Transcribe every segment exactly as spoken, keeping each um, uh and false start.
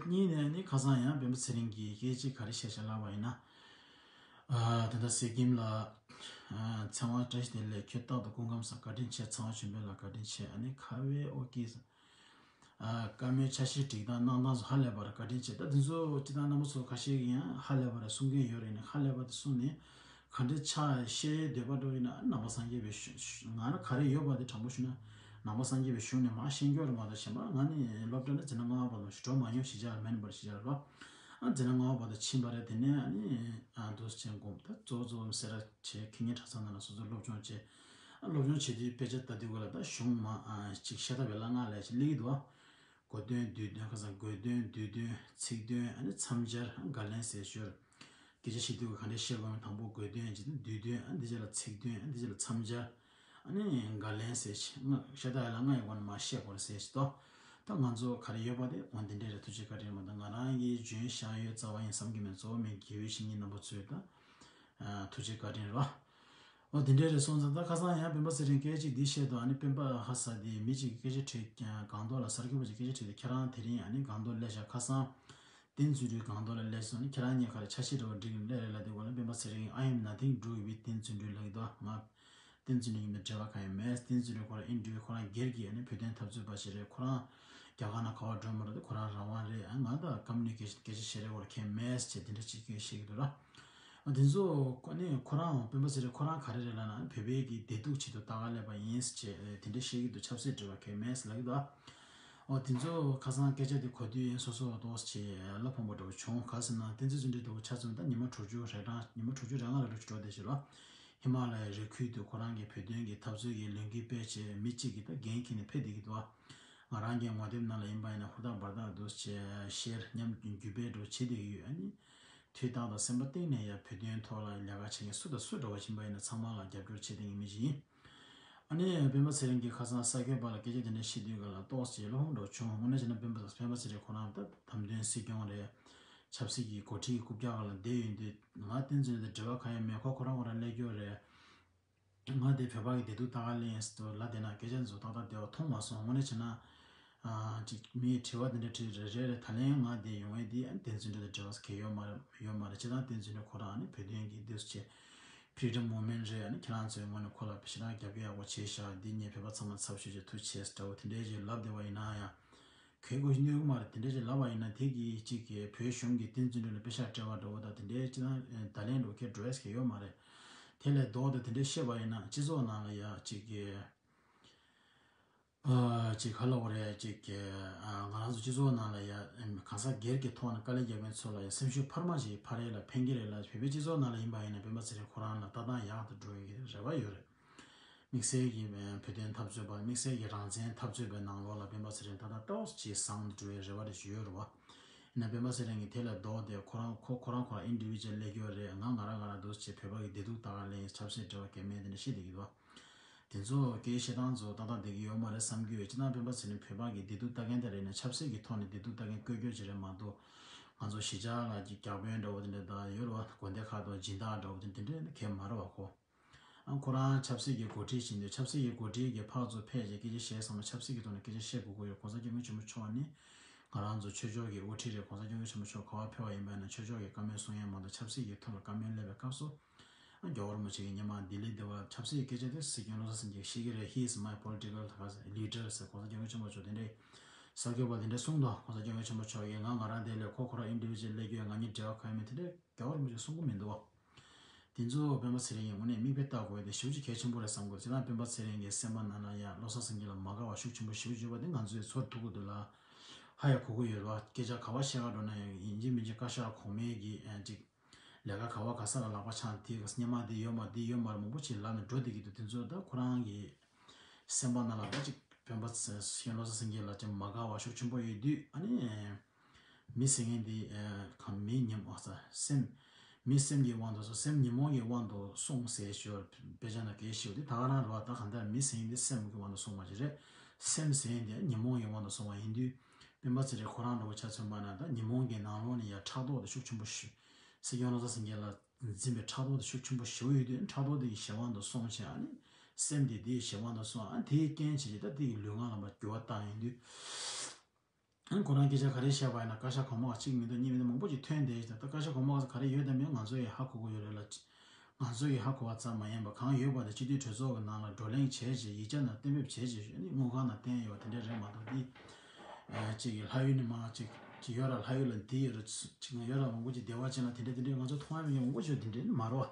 གཉིས་ནས་ནི་ཁ་སང་ཡང་སྤེན་པ་ཚེ་རིང་གིས་སྐད་ཆ་ག་རེ་བཤད་བྱ་ལབ་པ་ཡིན་ན། ཨ། ད་ལྟ་གཟིགས་ཁྱིམ་ལ། ཨ། ཚེ་དབང་བཀྲ་ཤིས་བདེ་ལེགས། ཁྱོད་རྟག་ཏུ་སྐུ་ཁམས་བཟང་། བཀའ་དྲིན་ཆེ། ཚེ་དབང་ཆོས་འཕེལ་ལགས་བཀའ་དྲིན་ཆེ། ཨ་ནི་ཁ་བའི་ཨོ་ཀི་ས། ཨ། བཀའ་མོལ་འཆར་གཞི་སྒྲིག་སྟངས་གནང་སྟངས་སོགས་ཧ་ལས་པ་རེད། བཀའ་དྲིན་ཆེ། ད་འདི་ཚོ་སྤྱི་བཏང་རྣམ་པ་ཚོ་ཁ་ཤས་ཀྱིས་ཡང་ཧ་ལས་པ་རེད་གསུང་མཁན་ཡོད་རེད། ནི་ཧ་ལས་པ་དེ་གསུངས་ནས་ག་འདྲ་ཆགས་བཤད་འདོད་པ་འདྲ་ཡིན་ན། ནང་པ་སངས་རྒྱས་པའི་གཞུང་ང་ལ་ག་རེ་ཡོད་པ་དེ་དྲང་པོ་ཞུ་ན། ནང་པ་སངས་རྒྱས་པའི་གཞུང་ནས་མར་ཤེས་རྒྱུ་རེད་མ་གཏོགས། གཞན་པ་ང་ནི་སློབ་གྲྭ་ནས་འཛིན་གྲྭ་ལྔ་པ་བར་དུ་འགྲོ་མ་མྱོང་ཞེས་བྱ་ལ་མེན་པར་ཞེས་བྱ་ལ། ཨ། འཛིན་གྲྭ་ལྔ་པ་བར་དུ་ཕྱིན་པ་རེད། དེ་ནས་ཨ་ནི། ཨ། འདུག་སེ་བྱས་གོམས། ད་གཙོ་བོ་གཙོ་བོ་སེ་ར་བྱེས་ཁེ་ཉེ་གྲྭ་ཚང་ནང་ལ་སོ་སོ་སློབ་སྦྱོང་བྱས། ཨ། སློབ་སྦྱོང་བྱེད་དུས་དཔེ་ཆ་ལྟ་དུས་ག་ལ་ད་གཞུང་མ། ཨ། གཅིག་བཤད་ཐབས་ལ་སྔགས་ལས་ཅིག་སླེབས་ཀྱི་འདུག་ཨ། གོ་དོན་བསྡུས་དོན། ཁ་སང་དགོས་དོན་བསྡུས་དོན། ཚིག་དོན། ཨ་ནི་མཚམས་སྦྱར། བརྒལ་ལན་ཟེར་ཞོར། སྐད་ཆ་བཤད་དུས་ག་འདྲས་བཤད་དགོས་མིན། དང་པོ་དགོས་དོན་བྱས་ཏེ་བསྡུས་དོན། ཨ། འདི་རྗེས་ལ་ཚིག་དོན། ཨ། འདི་རྗེས་ལ་མཚམས་སྦྱར། ཨ་ནི་བརྒལ་ལན་ཟེར་ཞིག་ང་བཤད་ད་ཡ་ལ་ང་ཡི་སྒོ་ནས་མ་བཤད་དགོས་རེད་ཟེར་ཞིག་ཏོ། ད་ང་ཚོ་ག་རེ་ཡོད་པ་དེ་འོ་འདི་འདྲས་རེད། ཐུགས་རྗེ་བཀའ་དྲིན་མ་གཏོགས། ང་རང་གིས་འཇོན་བཞག་ཡོད་རྩ་བ་ཡིན་བསམ་གྱི་མེད། གཙོ་བོ་མིན་དགེ་བའི་བཤེས་གཉེན་རྣམ་པ་ཚོས་ད། ཨ། ཐུགས་རྗེ་བཀའ་དྲིན་རེད་བ། འོ་འདི་འདྲས་རེད། སོང་ཙང་ད་ཁ་སང་ཡང་སྤེན་པ་ཚེ་རིང་སྐད་ཅིག་འདི་བཤད་དོ། ཨ་ནི་སྤེན་པ་ཧ་ས་དེ་མི་གཅིག་གིས་སྐད་ཆ་དྲིས། སྒང་ཏོག་ལ་གསར་འགོད་པ་ཅིག་སྐད་ཆ་དྲིས་ཏེ། ཁྱེད་རང་དེ་རིང་ཨ་ནི་སྒང་ཏོག་སླེབས་ཤག་ཁ་སང་བསྟན་འཛིན་གྲུབ་སྒང་ཏོག་ལ་སླེབས་སོང་ནི། ཁྱེད་རང་གཉིས་ཁ་ལ་ཆ་ཤས་འདྲ་བོ་འགྲིག་གི་སླེབས་རེད་ལབ་དུས་ག་ལ་སྤེན་པ་ཚེ་རིང་I am nothing to do with བསྟན་འཛིན་གྲུབ་ལབ་ཀྱི་འདུག་ང་བསྟན་འཛིན་གྲུབ་མཉམ་དུ་འབྲེལ་བ་གང་ཡང་མེད། བསྟན་འཛིན་གྲུབ་ཁོ་རང་ཨིན་ཌི་ཝི་ཁོ་རང་སྒེར་གྱི་ཨ་ནི་བོད་དོན་འཐབ་རྩོད་པ་ཞིག་རེད། ཁོ་རང་རྒྱ་གར་ནང་ག་པར་འགྲོ་མ་འགྲོ་དེ་ཁོ་རང་རང་དབང་རེད། ཨ། ང་དང་ཀམ་ནི་ཀེ་ཤན་སྐད་ཆ་བཤད་རེས་སྐོར་གལ་མེད་ཅེས་དེ་འདྲ་ཅིག་བཤད་ཀྱི་འདུག་ར། ཨ། དེ་ཚོ་ཨ་ནི་ཁོ་རང་སྤེན་པ་ཚེ་རིང་ཁོ་རང་ག་རེ་རེད་ལབ་ན། བོད་པའི་གི་བདེ་སྡུག་ཆེད་དུ་ལྟ་ག་སླེབས་པ་ཡིན་ཅེས་དེ་འདྲ་བཤད་ཀྱི་འདུག་ཆབ་སྲིད་འབྲེལ་བ་གལ་མེད་ལབ་ཀྱི་འདུག་ཨ། འོ་དེ་ཚོ་ཁ་སང་སྐད་ཆ་དེ་གོ་དུས་ཡིན་སོ་སོ་ཏོག་ཙམ་བློ་ཕམ་པོ་འདྲ་བོ་བྱུང་། ག་ཟེར་ན་བསྟན་འཛིན་བརྩོན་འགྲུས་ལྟ་བུ་ཆ་མཚོན་ད་ཉི་མ་དྲུག་ཅུ་རེ་གྲངས། ཉི་མ་དྲུག་ཅུ་རེ་ལྔ་རེ་དྲུག་ཅུ་འགྲོ་བསྡད་ཤག་ལ། ཧི་མ་ལ་ཡའི་རི་ཁུལ་དུ་ཁོ་རང་གི་བོད་དོན་གྱི་འཐབ་རྩོད་ཀྱི་ལས་འགུལ་སྤེལ་བྱས། མི་གཅིག་གིས་ད་འགན་འཁྱེར་ནས་ཕེབས་བསྡད་ཀྱི་འདུག་ང་རང་གི་ངོ་དེབ་ནང་ལ་ཡིན་པ་ཡིན་ན་ཧུར་ཐག་འབད་ཐག་འདུག་ཅེས་ཤེར་མཉམ་བརྒྱུད་སྤེལ་འདྲ་བོ་བྱེད་བསྡད་ཀྱི་ཡོད། ཨ་ནི་དུས་རྟག་ཏུ་སེམས་པ་གཏིང་ནས་ཡ་བོད་དོན་ཐོག་ལ་ལས་ཀ་བྱེད་མཁན་སུ་དང་སུ་འདྲ་བོ་ཡིན་པ་ཡིན་ན་ཚང་མ་ལ་རྒྱབ་སྐྱོར་བྱེད་བསྡད་མཁན་མི་ཞིག་ཡིན། ཨ་ནི་སྤེན་པ་ཚེ་རིང་གིས་ཁ་སང་གསར་འགོད་པ་ལ་སྐད་ཆ་དེ་འདྲ་བཤད་དུས་ག་ལ་ཏོག་ཙམ་བློ་ཕམ་འདྲ་བོ་བྱུང་། དངོས་གནས་བྱས་ན་སྤེན་པ་སྤེན་པ་ཚེ་རིང་ཁོ་རང་ད་བདམས་ཐོན་སྲིད་སྐྱོང་རེད། ཆབ་སྲིད་ཀྱི་འགོ་ཁྲིད་ཀྱི་རྐུབ་བཀྱག་སྒང་ལ་བསྡད་ཡོད་དུས། ང་བསྟན་འཛིན་དང་འབྲེལ་བ་གང་ཡང་མེད། ཁོ་ཁོ་རང་ཁོ་རང་སླེབས་རྒྱུ་རེད། ང་དེ་བོད་པ་གི་བདེ་སྡུག་ལྟ་ག་སླེབས་ཡིན་ཟེར་དུས་ལབ་བསྡད་ན། སྐད་ཆ་འདི་ཚོ་ཏག་ཏག་བདེ་བ་མཐོང་མ་སོང་། དངོས་གནས་བྱས་ན། ཨ། ཅིག་མིས་དྲི་བ་དེ་འདྲ་དྲིས་རེད་རེད་རེད། ད་ལན་ང་དེ་ཡོང་ཡས་དེ་ཨ་ནི་བསྟན་འཛིན་གྲུབ་དང་འབྲེལ་བ་གང་ཡང་ཡོད་མ་རེད། ཡོད་མ་རེད། སྤྱིར་བཏང་བསྟན་འཛིན་གྲུབ་ཁོ་རང་ཨ་ནི་བོད་དོན་གྱི་འདུག་སེ་བྱས་Freedom Movement རེད། ཨ་ནི་ཁྱེད་རང་ཚོའི་ངོས་ནས་ཁོ་ལ་ཞེ་དྲག་རྒྱབ་སྐྱོར་ཡག་པོ་བྱས་ཤག་འདི་ངས་བོད་པ་ཚང་མ་ཚབ་ཞུས་བྱས་ཐུགས་རྗེ་ཆེ་འདྲ་བོ་དེ་འདྲའི་ཅིག་ལབ་བསྡད་པ་ཡིན་ན་ཡང་གལ་དགོས་ཤིག་གནོད་ཀྱི་མ་རེད། དེ་འདྲའི་ཅིག་ལབ་པ་ཡིན་ན་དེ་གིས་ཅིག་གིས་བོད་གཞུང་གིས་བསྟན་འཛིན་གྲུབ་ལ་པེ་ཤག་སྤྲད་པ་འདྲ་བོ་དང་དེ་འདྲའི་ཅིག་དང་བརྡ་ལན་འདྲ་བོ་ཁྱེད་འགྲོ་ཡས་གང་ཡང་ཡོད་མ་རེད། དེ་ལས་ལྡོག་སྟེ་དེ་འདྲའི་བཤད་པ་ཡིན་ན་སྤྱི་ཚོགས་ནང་ལ་ཡ་ཅིག་གིས། ཨ། ཅིག་ག་ལབ་དགོས་རེད། ཅིག་གིས། ཨ། ང་རང་ཚོ་སྤྱི་ཚོགས་ནང་ལ་ཡ་གང་ཟག་སྒེར་གྱི་ཐོག་ནས་དཀའ་ལས་རྒྱག་མཁན་ཚོ་ལ་ཡ་སེམས་ཤུགས་འཕར་མ་ཞིག་འཕར་ཡས་ལ་ཕན་གྱི་རེད་ལ། བོད་པའི་སྤྱི་ཚོགས་ནང་ལ་ཡིན་པ་ཡིན་ན་སྤེན་པ་ཚེ་རིང་ཁོ་རང་ལ་ལྟ་སྟངས་ཡག་ཏུ་འགྲོ་ཡས་ཀྱི་རེ་བ་ཡོད་རེད། དམིགས་བསལ་གྱིས་བོད་དོན་འཐབ་རྩོད་པ། དམིགས་བསལ་གྱིས་རང་བཙན་འཐབ་རྩོད་པའི་ནང་ལོགས་ལ་སྤེན་པ་ཚེ་རིང་ད་ལྟ་ཏོག་ཙམ་བཟང་དུ་འགྲོ་བའི་རེ་བ་རེ་ཞིག་ཡོད་རེད་བ། ཡིན་ན་སྤེན་པ་ཚེ་རིང་གིས་དེ་ལས་ལྡོག་སྟེ་ཁོ་རང་ཁོ་ཁོ་རང་ཁོ་རང་ཨིན་ཌི་བི་ཇུ་ཨལ་སླེབས་ཀྱི་ཡོད་རེད། ང་ང་རང་ང་རང་འདུག་སེ་བྱས་བོད་པ་གི་བདེ་སྡུག་ལྟ་ག་སླེབས་ཡས། ཆབ་སྲིད་འབྲེལ་བ་གང་ཡང་མེད། དེ་འདྲ་བཤད་བསྡད་ཀྱི་འདུག་དེ་ཚོ་སྐད་བཤད་སྟངས་ཚོ་ཏག་ཏག་བསྡད་ཀྱི་ཡོད་མ་རེད་བསམ་གྱི་ཡོད། སྤྱིར་བཏང་སྤེན་པ་ཚེ་རིང་བོད་པ་གི་བདེ་སྡུག་ལྟ་མཁན་དེ་རེད་ན་ཆབ་སྲིད་ཀྱི་ཐོག་ནས་བདེ་སྡུག་ལྟ་མཁན་བཀོལ་སྤྱོད་ཅིག་རེད་མ་གཏོགས། ང་ཚོ་གཞིས་ཆགས་ལ་ཅིག་རྒྱ་དཔོན་འདྲ་བོ་དེ་འདྲ་དང་ཡོད་རེད་བ། དགོན་སྡེ་ཁག་ཏུ་སྦྱིན་བདག་འདྲ་བོ་དེ་འདྲ་དེ་འདྲ་གང་ཡང་མ་རེད་བ་ཁོ། ཨ། ཁོ་རང་ཆབ་སྲིད་ཀྱི་འགོ་ཁྲིད་ཅིག་ཡིན་དུས་ཆབ་སྲིད་ཀྱི་འགོ་ཁྲིད་ཀྱི་ཕར་ཚུར་ཕེབས་བྱས་སྐད་ཆ་བཤད་བསམ་ན་ཆབ་སྲིད་ཀྱི་ཐོག་ནས་སྐད་ཆ་བཤད་དགོས་ཀྱི་ཡོད། གོང་ས་སྐྱབས་མགོན་ཆེན་པོ་མཆོག་ནི་ང་རང་ཚོ་ཆོས་ཕྱོགས་ཀྱི་དབུ་ཁྲིད་རེད། གོང་ས་སྐྱབས་མགོན་ཆེན་པོ་མཆོག་ག་པར་ཕེབས་པ་ཡིན་པ་ཡིན་ན་ཆོས་ཕྱོགས་ཀྱི་བཀའ་མོལ་གསུང་ཡས་མ་གཏོགས་ཆབ་སྲིད་ཀྱི་ཐོག་ལ་བཀའ་མོལ་སླེབས་པའི་སྐབས་སུ། ཨ། རྒྱལ་བ་རིན་པོ་ཆེ་གིས་སྔོན་མ་ལྡི་ལི་འདི་བར་ཆབ་སྲིད་ཀྱི་སྐད་ཆ་དེ་སྲིད་སྐྱོང་བློ་བཟང་སེང་གེས་བཤད་ཀྱི་རེད། He is my political leader ཟེར། གོང་ས་སྐྱབས་མགོན་ཆེན་པོ་མཆོག་དེ་འདྲའི་གསར་འགོད་པ་དེ་འདྲས་གསུངས་འདུག་གོང་ས་སྐྱབས་མགོན་ཆེན་པོ་མཆོག་གིས་ང་ང་རང་དེ་ལས་ཁོ་ཁོ་རང་ཨིན་ཌི་བི་ཇུ་ཨལ་སླེབས་ཀྱི་ཡོད། ང་གཉིས་འབྲེལ་བ་གང་ཡང་མེད། དེ་འདྲས་རྒྱལ་བ་རིན་པོ་ཆེས་གསུང་གི་མི་འདུག་བ། དེ་ཚོ་སྤེན་པ་ཚེ་རིང་གིས་དངོས་གནས་མིག་དཔེ་ལྟ་དགོས་ཡ་དེ་ཞེ་པོ་ཅིག་གལ་ཆེན་པོ་རེད་བསམ་གི་འདུག་སྤྱིར་བཏང་སྤེན་པ་ཚེ་རིང་གི་སེམས་པ་ནང་ལ་ཡ་བློ་བཟང་སེང་གེ་ལ་མ་དགའ་བ་ཤུགས་ཆེན་པོ་ཞེ་པོ་ཡོད་པ་དེ་ང་ཚོས་ཚོར་ཐུབ་ཀྱི་འདུག་ལ། ཧ་ཡ་གོ་གི་ཡོད་རེད་བ། སྐད་ཆ་ག་པར་བཤད་ག་འགྲོ་ན་ཡང་ཡིན་གཅིག་མིན་གཅིག་བཀའ་ཤག་གོང་མའི་གི་ཨ་ཅིག་ལས་ཀ་ག་པ་ག་ས་ལ་ལག་པ་འཆང་དེ་ག་སྙན་མ་དེ་ཡོད་མ་དེ་ཡོད་མ་རེད་མང་པོ་ཅིག་ལབ་ནས་འགྲོ་བསྡད་ཀྱི་འདུག་དེ་ཚོ་ད་ཁོ་རང་གི་སེམས་པ་ནང་ལ་ད་ཅིག་སྤེན་པ་ཚེ་རིང་བློ་བཟང་སེང་གེ་ལ་ཅིག་མ་དགའ་བ་ཤུགས་ཆེན་པོ་ཡོད་དུས། ཨ་ནི་མི་ཟེར་མཁན་འདི་ཨ་གང་མི་ཉོན་མོངས་ས་སེམས། མི་སེམས་ཀྱི་དབང་དུ་སོང་། སེམས་ཉོན་མོངས་ཀྱི་དབང་དུ་སོང་ཟེར་ཞོར་དཔེ་ཆ་ནང་གས་ཞིག་དེ་ད་ག་རང་རེད་བ། ད་གང་ལྟར་མི་ཟེར་མཁན་འདི་སེམས་ཀྱི་དབང་དུ་སོང་བ་ཞིག་རེད། སེམས་ཟེར་མཁན་འདི་ཉོན་མོངས་ཀྱི་དབང་དུ་སོང་བ་ཡིན་དུས། སྤེན་པ་ཚེ་རིང་ཁོ་རང་འདྲ་བོ་ཆ་མཚོན་པ་ན་ད་ཉོན་མོངས་ཀྱི་ནང་ལོགས་ནས་ཡ་ཕྲག་དོག་དེ་ཤུགས་ཆེན་པོ་ཞིག་སྲིད་སྐྱོང་བློ་བཟང་སེང་གེ་ལ་འཛིན་པའི་ཕྲག་དོག་དེ་ཤུགས་ཆེན་པོ་ཞེ་པོ་ཡོད་དུས། ཕྲག་དོག་དེ་གི་གཞན་དབང་དུ་སོང་བྱས། ཨ་ནི་སེམས་དེ་དེའི་གཞན་དབང་དུ་སོང་། ཨ་ནི་དེའི་རྐྱེན་བྱས་བྱས་ད་དེ་གི་ལུས་ངག་ལ་མར་འགྱུར་བ་བཏང་ཡོང་དུས། ཨང་། ཁོ་རང་སྐད་ཆ་ག་རེ་བཤད་པ་ཡིན་ན། བཀའ་ཤག་གོང་མ་གཅིག་མི་འདུག་གཉིས་མི་འདུག་མང་པོ་ཅིག་ཐོན་བསྡད་ཤག་ད་བཀའ་ཤག་གོང་མ་ག་རེ་ཡོད་དམ་མེད་ང་ཚོ་ཡིས་ཧ་གོ་གི་ཡོད་རེད་ལ། ང་ཚོ་ཡིས་ཧ་གོ་བ་ཙམ་མ་ཡིན་པ་གང་ཡོད་པ་དེ་སྤྱི་འཐུས་གྲོས་ཚོགས་ཀྱི་ནང་ལ་བགྲོ་གླེང་བྱས་རྗེས་ཡིག་ཆ་ནང་གཏན་འབེབས་བྱས་རྗེས་ཨ་ནི་དངུལ་ཁང་ནང་བསྟན་ཡོད་པ་དེ་འདྲ་རེད་མ་གཏོགས་འདི། ཨ་གཅིག་གིས་ལྷ་ཡུལ་ནས་མར་གཅིག་གཅིག་ཡོད་ར་ལྷ་ཡུལ་ལ་འདི་ཡོད་ར་གཅིག་ང་ཡོད་ར་མང་པོ་ཅིག་བདེ་བ་ཅན་ལ་དེ་འདྲ་དེ་འདྲ་ང་ཚོ་མཐོང་ཡ་མེད་མང་པོ་ཅིག་དེ་འདྲ་ནི་མ་རེད་བ།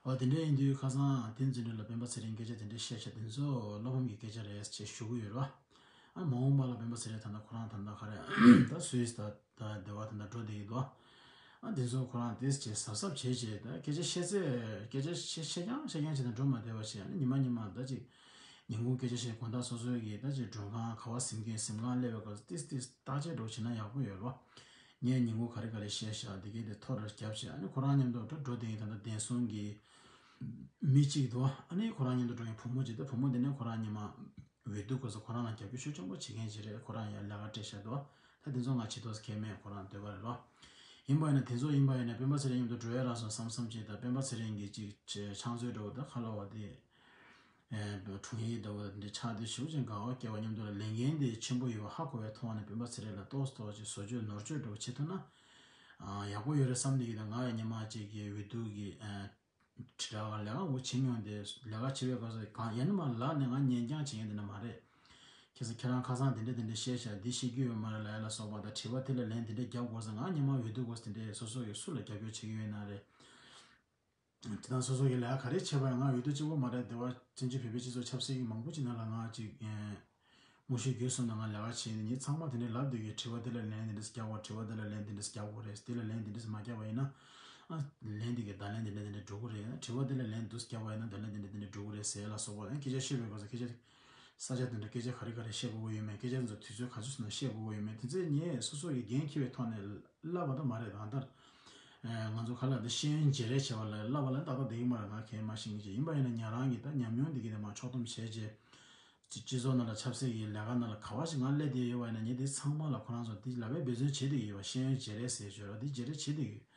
འོ་དེ་འདྲ་ཡིན་དུས་ཁ་སང་དེ་འཛིན་གྲྭ་ལ་སྤེན་པ་ཚེ་རིང་སྐད་ཆ་དེ་འདྲ་བཤད་བྱས་དེ་ཚོ་བློ་ཕམ་གྱི་སྐད་ཆ་རེད་ཅེས་ཞུ་གི་ཡོད་རེད་བ། ཨ་མ་འོངས་པ་ལ་སྤེན་པ་ཚེ་རིང་ད་ལྟ་ཁོ་རང་ད་ལྟ་ག་རེ་ད་སུད་སི་ད་ད་བདེ་བ་ད་ལྟ་འགྲོ་བསྡད་ཀྱི་འདུག་ཨ་དེ་ཚོ་ཁོ་རང་དེ་བྱས་གཟབ་གཟབ་བྱས་བྱས་ད་སྐད་ཆ་བཤད་ཚེ་སྐད་ཆ་བཤད་བཤད་རྐྱང་བཤད་རྐྱང་བྱས་ནས་འགྲོ་མ་བསྡད་པ་བྱས་ཨ་ནི་ཉི་མ་ཉི་མ་ད་ཅིག་ཉིན་གུང་སྐད་ཆ་བཤད་དགོང་དག་སོ་སོའི་གི་ད་ཅིག་མགྲོན་ཁང་ག་བ་གཟིམ་མཁན་གཟིམ་ཁང་སླེབས་པའི་སྐབས་སུ་ཏིས་ཏིས་བརྟག་དཔྱད་འདྲ་བོ་བྱས་ན་ཡག་པོ་ཡོད་རེད་བ། ངས་ཉིན་གུང་ག་རེ་ག་རེ་བཤད་ཤག་འདི་གའི་དེ་ཐོ་རེ་བརྒྱབ་བྱས་ཨ་ནི་ཁོ་རང་མཉམ་དུ་འགྲོ་འགྲོ་དེ་ཡིན་ད་ལྟ་བདེན་སྲུང་གི་མི་གཅིག་འདུག་ཨ་ནི་ཁོ་རང་མཉམ་དུ་འགྲོ་མཁན་བུ་མོ་གཅིག་ད་བུ་མོ་འདི་ནས་ཁོ་རང་ཉི་མ་འོས་བསྡུ་སྐབས་སུ་ཁོ་རང་ལ་རྒྱབ་སྐྱོར་ཤུགས་ཆེན་པོ་བྱེད་མཁན་ཅིག་རེད། ཁོ་རང་ཡང་ལས་ཀ་སྤྲད་བཞག་འདུག་ད་དེ་ཚོ་ང་ཇི་ཐོག་ཁས་མེད་ཁོ་རང་འདོད་པ་རེད་ལོ། ཡིན་པ་ཡིན་ན་དེ་ཚོ་ཡིན་པ་ཡིན་ན་སྤེན་པ་ཚེ་རིང་མཉམ་དུ་འགྲོ་ཡ་རག་སོང་བསམ་བསམ་བྱས་ད་སྤེན་པ་ཚེ་རིང་གི་ཅིག་ཕྱག་མཛོད་འདྲ་བོ་ད་ཁ་ལོ་བ་དེ། དྲུང་ཡིག་འདྲ་བོ་འདི་ཆགས་དུས་ཞེ་པོ་ཅིག་དགའ་བ་སྐྱེ་བ་མཉམ་དུ་ལ་ལས་འགན་དེ་ཆེན་པོ་ཡོད་པ་ཧ་གོ་བའི་ཐོག་ནས་སྤེན་པ་ཚེ་རིང་ལ་ཏོག་ཙམ་ཏོག་ཙམ་བཟོ་བཅོས་ནོར་བཅོས་འདྲ་བོ་བྱེད་ཐུབ་ན་ཡག་པོ་ཡོད་རེད་བསམ་བསྡད་ཀྱི་འདུག་ང་ཡང་སྔོན་མ་ཅིག་གི་འོས་བསྡུ་གི་དྲིལ་བསྒྲགས་ལས་ཀ་འོ་བྱེད་མྱོང་དེ་ལས་ཀ་བྱེད་པའི་སྐབས་སུ་གང་ཡིན་ན་མ་ལག་ནས་ང་ཉན་རྐྱང་བྱེད་མཁན་དེ་འདྲ་མ་རེད། ཁྱེད་ཚོ་ཁྱེད་རང་ཁ་སང་དེ་འདྲ་དེ་འདྲ་བཤད་ཤག་འདི་བཤད་རྒྱུ་ཡོད་མ་རེད་ལབ་ཡ་ལ་སོགས་པ་དང་དྲི་བ་དེ་ལ་ལན་དེ་འདྲ་རྒྱབ་དགོས་ཟེར། ང་སྔོན་མ་འོས་བསྡུ་དགོས་ཟེར་དེ་འདྲ་སོ་སོ་གིས་སུ་ལ་རྒྱབ་སྐྱོར་བྱེད་ཀྱི་ཡོད་ན་རེད། དེ་དང་སོ་སོ་གི་ལས་ཀ་ག་རེ་བྱས་པ་ཡང་ང་འོས་བསྡུ་གཅིག་པོ་མ་རེད། དེ་བ་བཙན་བྱོལ་བོད་པའི་སྤྱི་ཚོགས་ཆབ་སྲིད་ཀྱི་མང་པོ་ཅིག་ནང་ལ་ང་ཅིག་ཨེ་དངོས་ཤུགས་བརྒྱུད་གསུམ་ནང་ང་ལས་ཀ་བྱས་ནས་ངས་ཚང་མ་དེ་འདྲའི་ལབ་བསྡད་ཀྱི་དྲི་བ་དེ་ལ་ལན་དེ་འདྲས་རྒྱག་དགོས། དྲི་བ་དེ་ལ་ལན་དེ་འདྲས་མ་རྒྱག་པ་ཡིན་ན་ཨ་ལན་དེ་གི་བརྡ་ལན་དེ་འདྲ་དེ་འདྲ་འགྲོ་གི་རེད། དྲི་བ་དེ་ལ་ལན་འདུག་རྒྱག་པ་ཡིན་ན་བརྡ་ལན་དེ་འདྲ་དེ་འདྲ་འགྲོ་གི་རེད་ཟེར་ལ་སོགས་པ་ཡང་སྐད་ཆ་བཤད་པའི་སྐབས་སུ་སྐད་ཆ་ས་ཆ་དེ་འདྲ་སྐད་ཆ་ག་རེ་ག་རེ་བཤད་དགོས་ཀྱི་ཡོད་མེད། སྐད་ཆ་དེ་ཚོ་དུས་ཚོད་ག་ཚོད་ཙམ་ནང་བཤད་དགོས་ཀྱི་ཡོད་མེད་དེ་ཚོ་ངས་སོ་སོ་ཡི་འགན་འཁྱེར་བའི་ཐོག་ནས་ལབ་པ་ད་མ་རེད། གང་ལྟར་ཨེ་ང་ཚོ་ག་ལ་འདི་ཤེས་ཡོན་བརྗེ་རེས་བྱས་པ་ལ་ལབ་པ་ལ་ཏག་ཏག་བསྡད་ཀྱི་མ་རེད། ང་གས་མ་ཤེས་ཀྱི་ཅིག་ཡིན་པ་ཡིན་ན་ཉ་རང་གི་ད་ཉམས་མྱོང་འདི་གི་དེ་མ་ཕྱོགས་བསྡོམས་བྱས་རྗེས་སྤྱི་སྤྱི་ཚོགས་ནང་ལ་ཆབ་སྲིད་ཀྱི་ལས་ཀ་ནང་ལ་ག་བ་ཞིག་ང་སླེབས་བསྡད་ཡོད་པ་ཡིན་ན་ངས་འདི་ཚང་མ་ལ་ཁོ་རང་ཚོ་འདི་ལབ་པའི་འབད་བརྩོན་བྱེད་བསྡད་ཀྱི་ཡོད་པ། ཤེས་ཡོན་བརྗེ་རེས་ཟེར་བརྗོད་ར་འདི་བརྗེ་རེས་བྱེད་བསྡད་ཀྱི་ཡོད།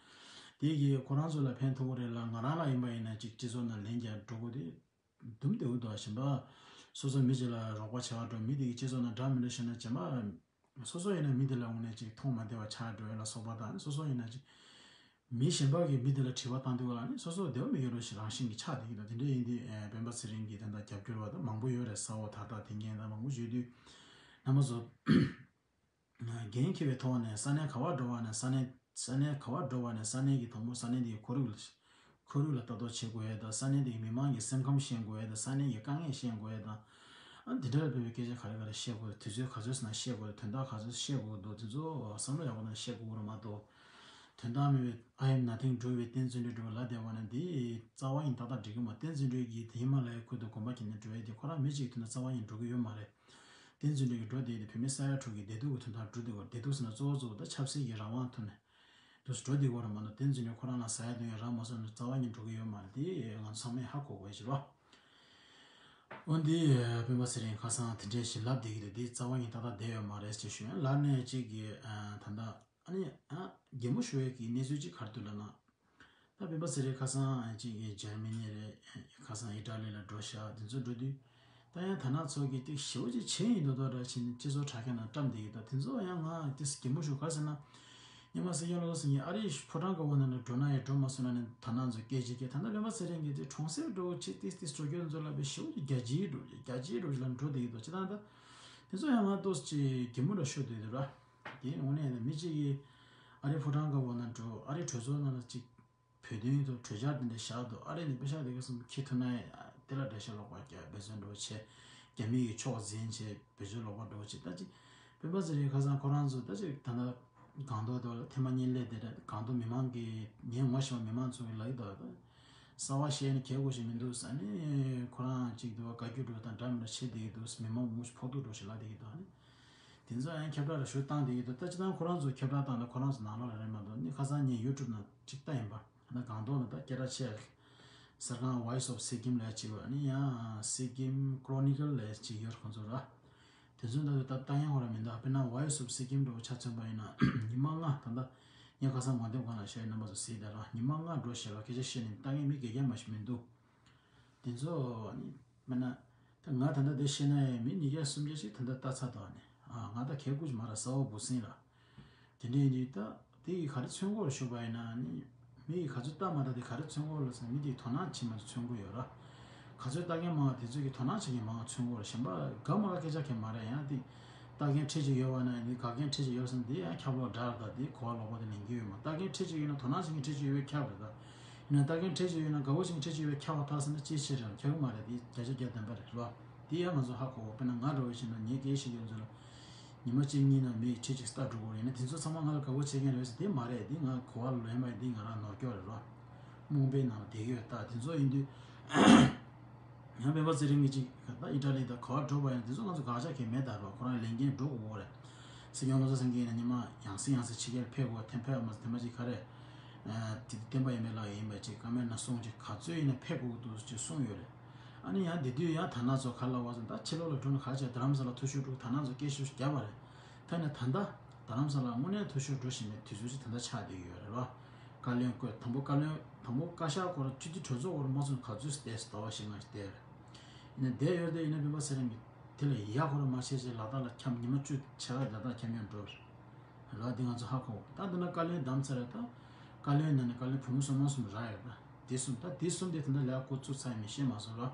དེ་གིས་ཁོ་རང་ཚོ་ལ་ཕན་ཐོགས་ཀྱི་རེད་ལ་ང་རང་ལ་ཡིན་པ་ཡིན་ན་ཅིག་སྤྱི་ཚོགས་ནང་ལན་རྒྱག་འགྲོ་དགོས་དེ། དུམ་བདེ་བོ་འདུག་གཞན་པ། སོ་སོ་མི་གཅིག་ལ་རོགས་པ་བྱེད་པ་འགྲོ་མི་དེ་གི་སྤྱི་ཚོགས་ནང་འདྲ་མི་འདྲ་ཤོད་ན་རྗེས་མ། སོ་སོ་ཡིན་ན་མི་དེ་ལ་དངོས་གནས་ཅིག་མཐོང་མ་བདེ་བ་ཆགས་འགྲོ་ཡ་ལ་སོགས་པ་དང་སོ་སོ་ཡིན་ན་ཅིག་མི་གཞན་པ་གི་མི་དེ་ལ་དྲི་བ་བཏང་དུས་ལ་ནི་སོ་སོ་བདེ་བ་མི་དགེ་རོ་ཞིག་རང་བཞིན་གྱི་ཆགས་བསྡད་ཀྱི་འདུག་དེ་འདྲ་ཡིན་དུས་ཨེ་སྤེན་པ་ཚེ་རིང་གི་དེ་འདྲ་རྒྱབ་སྐྱོར་བ་དང་མང་པོ་ཡོད་རེད་ས་འོག་ད་ལྟ་དེ་འགན་དང་མང་པོ་བརྗོད་དུས་རྣམ་པ་ཚོ། འགན་འཁྱེར་བའི་ཐོག་ནས་ས་གནས་ག་བར་འགྲོ་བ་ནས་ས་གནས་ས་གནས་ག་བར་འགྲོ་བ་ནས་ས་གནས་ཀྱི་དང་པོ་ས་གནས་འདིའི་ཁོར་ཡུག་ལ་ཁོར་ཡུག་ལ་ལྟ་རྟོག་བྱེད་དགོས་ཡས་དང་ས་གནས་འདིའི་མི་མང་གི་སེམས་ཁམས་ཤེས་དགོས་ཡས་དང་ས་གནས་ཀྱི་དཀའ་ངལ་ཤེས་དགོས་ཡས་དང་། ཨ་འདི་འདྲར་འབད་བའི་སྐད་ཆ་ག་རེ་ག་རེ་བཤད་དགོས་དུས་ཚོད་ག་ཚོད་ཟིན་ན་བཤད་དགོས་དོན་དག་ག་ཚོད་བཤད་དགོས་འདུག་དེ་ཚོ་བསམ་བློ་ཡག་པོ་ནང་བཤད་དགོས་རེད་མ་གཏོགས། དོན་དག་མེད་པའི་I am nothing འགྲོ་བའི་བསྟན་འཛིན་འགྲོ་ལ་བསྡད་པ་ནི་འདི་རྩ་བ་ཡིན་ཏག་ཏག་འགྲིག་གི་མ་བསྟན་འཛིན་འགྲོ་གིས་དེ་ཧི་མ་ལ་ཡའི་ཁུལ་དུ་གོམ་པ་བརྒྱབ་ནས་འགྲོ་ཡས་དེ་ཁོ་རང་མི་གཅིག་ཐུག་ན་རྩ་བ་ཡིན་འགྲོ་གི་ཡོད་མ་རེད། བསྟན་འཛིན་འགྲོ་གི་འགྲོ་དེ་དེ་བོད་མི་ས་ཡ་དྲུག་གི་བདེ་སྡུག་གི་དོན་དག་འགྲོ་དེ་གོ་བདེ་སྡུག་ཟེར་ན་གཙོ་བོ་གཙོ་བོ་ད་ཆབ་སྲིད་ཀྱི་རང་དབང་ཐོག་ནས་དུ་འགྲོ་དེ་གོ་ར་མ་གཏོགས་བསྟན་འཛིན་འགྲོ་ཁོ་རང་ལ་ཟ་ཡ་འདོན་ཡ་རག་མ་སོང་ན་རྩ་བ་ཡིན་འགྲོ་གི་ཡོད་མ་རེད། དེ་ང་ཚོ་ཚང་མས་ཧ་གོ་དགོས་ཡ་ཞིག་རེད། འོན་ཏེ་སྤེན་པ་ཚེ་རིང་ཁ་སང་དེ་འདྲས་ཞིག་ལབ་བསྡད་ཀྱི་འདུག་དེ་རྩ་བ་ཡིན་ཏག་ཏག་བསྡད་ཡོད་མ་རེད་ཅེས་ཞུ་ཡ་ལར་ནས་གཅིག་གིས་ད་ལྟ། ཨ་ནི་ཨ་གད་མོ་ཤོར་ཡས་ཀྱི་གནས་ཚུལ་ཅིག་ག་རེ་འདུག་ལབ་ན། ད་སྤེན་པ་ཚེ་རིང་ཁ་སང་ཨ་ཅིག་གི་འཇར་མ་ནི་རེད། ཁ་སང་ཨི་ཊ་ལི་ལ་འགྲོ་ཤག་དེ་ཚོ་འགྲོ་དུས། ད་ཡང་ད་ནང་ཚོ་གི་ཏིག་ཞེ་པོ་ཅིག་བྱས་ཡིན་མདོག་མདོག་འདྲ་བྱས་ནས་སྤྱི་ཚོགས་དྲ་རྒྱ་ནང་བཀྲམ་བསྡད་ཡོད། ད་དེ་ཚོ་ཡང་ང་ཏིག་གད་མོ་ཤོར་ག་རེ་ཟེར་ན། ཉི་མ་སྲིད་སྐྱོང་བློ་བཟང་སེང་གེ་ཨ་རིའི་ཕོ་བྲང་དཀར་པོ་ནང་ལ་འགྲོ་ན་ཡང་འགྲོ་མ་སོང་ན་ནི་ད་ནང་ཚོ་སྐད་ཆ་སྐད་ད་ནང་སྤེན་པ་ཚེ་རིང་གི་ཏིག་གྲོང་གསེབ་འགྲོ་ཅིག་ཏིག་ཏིག་སྤྲོ་སྐྱོད་ཚོ་ལ་བའི་ཞེ་པོ་ཅིག་རྒྱ་ཆེའི་འགྲོ་རྒྱ་ཆེའི་འགྲོ་ཅིག་ལ་འགྲོ་བསྡད་ཡོད་དོ་ཅི་ད་ད། དེ་ཚོ་ཡང་ང་ཏོག་ཙམ་གད་མོ་འདྲ་ཤོར་བསྡད་ཡོད་ར། དེ་དངོས་གནས་ནས་མི་གཅིག་གིས་ཨ་རིའི་ཕོ་བྲང་དཀར་པོ་ནང་འགྲོ་ཨ་རིའི་གྲོས་ཚོགས་ནང་ལ་གཅིག་བོད་དོན་ཐོག་གྲོས་འཆར་དེ་འདྲ་བཞག་འདུག་ཨ་རི་ནས་པེ་ཤག་དེ་ག་སོང་ཁྱི་ཐུག་ན་དེ་ལ་འགྲེལ་བཤད་ལོག་པ་རྒྱག་འབད་བརྩོན་འགྲོ་བྱེད། རྒྱ་མི་གི་ཕྱོགས་འཛིན་བྱེད་འབད་བརྩོན་ལོག་པ་འགྲོ་བྱེད་ད་ཅིག་སྤེན་པ་ཚེ་རིང་ཁ་སང་ཁོ་རང་ཚོ་ད་ཅིག་ད་ལྟ་སྒང་ཏོག་དེ་ལ་ཐེངས་མ་གཉིས་སླེབས་དེ་འདྲ་སྒང་ཏོག་མི་མང་གི་ངས་ངོ་ཤེས་པ་མི་མང་ཚོ་གི་ལབ་ཀྱི་འདུག་ད་གསར་པ་བཤད་ནས་གལ་དགོས་ཞིག་མི་འདུག་ཟེར་ནས་ཁོ་རང་ཅིག་འདུག་བཀའ་བཀྱོན་འགྲོ་དང་འདྲ་མི་འདྲ་བྱེད་བསྡད་ཀྱི་འདུག་མི་མང་མང་པོ་ཞིག་ཕོག་ཐུག་འགྲོ་ཞིག་ལབ་བསྡད་ཀྱི་འདུག་ཨ་ནི། དེ་ཚོ་ཡང་ཁྱབ་བསྒྲགས་ལ་ཞུ་བཏང་བསྡད་ཀྱི་འདུག་ད་སྤྱིར་བཏང་ཁོ་རང་ཚོ་ཁྱབ་བསྒྲགས་བཏང་ན་ཁོ་རང་ཚོ་ནང་ལོགས་ལ་རེད་མ་གཏོགས་ནི་ཁ་སང་ངས་ཡུ་ཊུབ་ནང་ཅིག་ལྟ་ཡིན་པ་ཨ་ན་སྒང་ཏོག་ལ་ད་སྐད་གྲགས་ཆེ་གསར་ཁང་Voice of Sikkim ལབ་ཅིག་ཡོད་ཨ་ནི་ཡང་Sikkim Chronicle ལབ་ཅིག་ཡོད་ཁོང་ཚོ་ར། དེ་ཚོ་ད་ད་ལྟ་ཡང་ཧོ་ར་མི་འདུག་དཔེར་ན་Voice of Sikkim འདྲ་བོ་ཆ་མཚོན་པ་ཡིན་ན་ཉི་མ་ལྔ་ད་ལྟ་ངས་ཁ་སང་ངོ་དེབ་སྒང་ལ་བཤད་རྣམ་པ་ཚོ་གཟིགས་དང་ར་ཉི་མ་ལྔ་འགྲོ་ཞེས་པ་སྐད་ཆ་བཤད་ནས་ལྟ་མཁན་མི་བརྒྱད་བརྒྱ་མ་ཞིག་མི་འདུག་དེ་ཚོ་ནི་དཔེར་ན་ད་ང་ད་ལྟ་དེ་བཤད་ན་ཡང་མི་ཉིས་བརྒྱ་སུམ་བརྒྱ་ཞིག་ད་ལྟ་ལྟ་ཚར་འདུག་ནི་ ཨ་ང་ད་གལ་དགོས་ཀྱི་མ་རེད་ཟ་འོ་འབུ་སྲིན་ལ། དེ་འདྲའི་ཡིན་དུས་ད་དེ་ཡི་ག་རེ་མཚོན་གོ་རེ་ཞུ་བ་ཡིན་ན་ནི། མི་ཡིས་ག་ཚོད་ལྟ་མ་ལྟ་དེ་ག་རེ་མཚོན་གོ་ལ་ཟེར་ན་མི་དེའི་དོ་སྣང་བྱེད་མ་ཚོད་མཚོན་གོ་ཡོད་ར། ག་ཚོད་ལྟ་མཁན་མང་བ་དེ་ཚོས་ཀྱི་དོ་སྣང་བྱེད་མཁན་མང་བ་མཚོན་གོ་རེ། གཞན་པ་དགའ་མ་དགའ་སྐད་ཆ་གང་མ་རེད། ཡང་དེ་ལྟ་མཁན་ཁྲི་གཅིག་ཡོད་པ་ན་ཡང་དེ་དགའ་མཁན་ཁྲི་གཅིག་ཡོད་ཟེར་ན་དེ་ཡང་ཁྱབ་ལོག་འདྲ་ར། ད་དེ་གོ་བ་ལོག་པ་དེ་ལེན་གྱི་ཡོད་མ། ལྟ་མཁན་ཁྲི་གཅིག་ཡོད་ན་དོ་སྣང་བྱེད་མཁན་ཁྲི་གཅིག་ཡོད་པས་ཁྱབ་རེད། ད་ཡིན་ན་ལྟ་མཁན་ཁྲི་གཅིག་ཡོད་ན་དགའ་བོ་བྱེད་མཁན་ཁྲི་གཅིག་ཡོད་པས་ཁྱབ་པ་ཐག་ཟེར་ན་ཅིའི་ཕྱིར་རེད། ཁྱབ་གི་མ་རེད། དེ་བརྒྱ་ཆ་བརྒྱ་བདེན་པ་རེད་རོ། དེ་ཡང་ང་ཚོ་ཧ་གོ་བ། དཔེར་ན་ང་འདྲ་བོ་ཞིག་ན་ངའི་སྐད་ཤེས་ཡོན་ཚོ་ལ་ཉི་མ་གཅིག་གཉིས་ནང་མི་ཡི་ཁྲི་གཅིག་ལྟ་འགྲོ་དགོས་རེད་ན། དེ་ཚོ་ཚང་མ་ང་ལ་དགའ་བོ་བྱེད་མཁན་རེད་ཟེར་དེ་མ་རེད། དེ་ང་གོ་བ་ལོན་པ་ཡིན། དེ་ང་རང་ནོར་སྐྱོ་རེད་རོ། རྨོངས་པའི་ནང་ལ་བསྡད་ཀྱི་ཡོད། ད་དེ་ཚོ་ཡིན་དུས་ཡང་སྤེན་པ་ཚེ་རིང་གིས་ཅིག་ད་ཨི་ཊ་ལི་དང་ག་བ་འགྲོ་བ་ཡིན་ན་དེ་ཚོ་ང་ཚོ་དགག་བྱ་གང་མེད། ད་རོ་ཁོ་རང་ལས་འགན་འགྲོ་དགོས་རེད། སྲིད་སྐྱོང་བློ་བཟང་སེང་གེ་ཡིན་ན་ཉི་མ་ཡང་སེ་ཡང་སེ་ཕྱི་རྒྱལ་ཕེབས་དགོས། ཐེམ་ཕེབས་མ་ཐེམ་པ་ཅིག་ག་རེ། དེ་བསྟན་པ་ཡིན་པའི་ལག་ཡིན་པ་ཅིག་བཀའ་མོལ་ན་གསུང་ཅིག་ག་ཚོད་ཡིན་ན་ཕེབས་དགོས་འདུག་ཅེས་གསུངས་ཡོད་རེད། ཨ་ནི་ཡང་དེ་དུས་ཡང་དར་ནག་ཚོ་ག་ལ་བ་ཟེར་ད་ཕྱི་ལོགས་ལ་འགྲོ་ན་ག་བྱས། རྡ་རམ་ས་ལ་ཐུག་ཤོག་འགྲོ། དར་ནག་ཚོ་སྐད་ཤུགས་རྒྱབ་པ་རེད། ད་ནི་ད་ལྟ་རྡ་རམ་ས་ལ་དངོས་གནས་ཐུག་ཤོག་འགྲོ་བཞིན་པའི་དུས་ཚོད་ཅིག་ད་ལྟ་ཆགས་བསྡད་ཀྱི་ཡོད་རེད་རོ། བཀའ་བློན་བསྐོས། དང་པོ་བཀའ་བློན་དང་པོ་བཀའ་ཤག་སྐོར་སྤྱི་འཐུས་གྲོས་ཚོགས་སྐོར་དམངས་གཙོ་ག་ཚོད་བལྟས་སོང་། ཟླ་བ་བཞི་ལྔ་ཞིག་བསྡད་རེད། ཡིན་ན་བསྡད་ཡོད་དེ་ཡིན་ན་སྤེན་པ་ཚེ་རིང་གིས་དེ་ལ་ཡ་ཁོ་ར་མ་བྱས་བྱས་ལ་དྭགས་ལ་འཁྱམ། ཉི་མ་བཅུ་ཕྱེད་ཀ་ལ་དྭགས་འཁྱམ་ཡང་འགྲོ་རེད། ལ་འདི་ང་ཚོ་ཧ་གོ། ད་འདི་ན་བཀའ་བློན་བདམས་ཚར་རེད། ད་བཀའ་བློན་ནང་ནས་བཀའ་བློན་བུ་མོ་གསུམ་མ་གསུམ་རག་ཡོད། ད་དེ་གསུམ་ད་དེ་གསུམ་དེ་ད་ལྟ་ལས་ཀ་འགོ་བཙུགས་ཚར་ཡིན་མིན་ཤེས་མ་སོང་ར།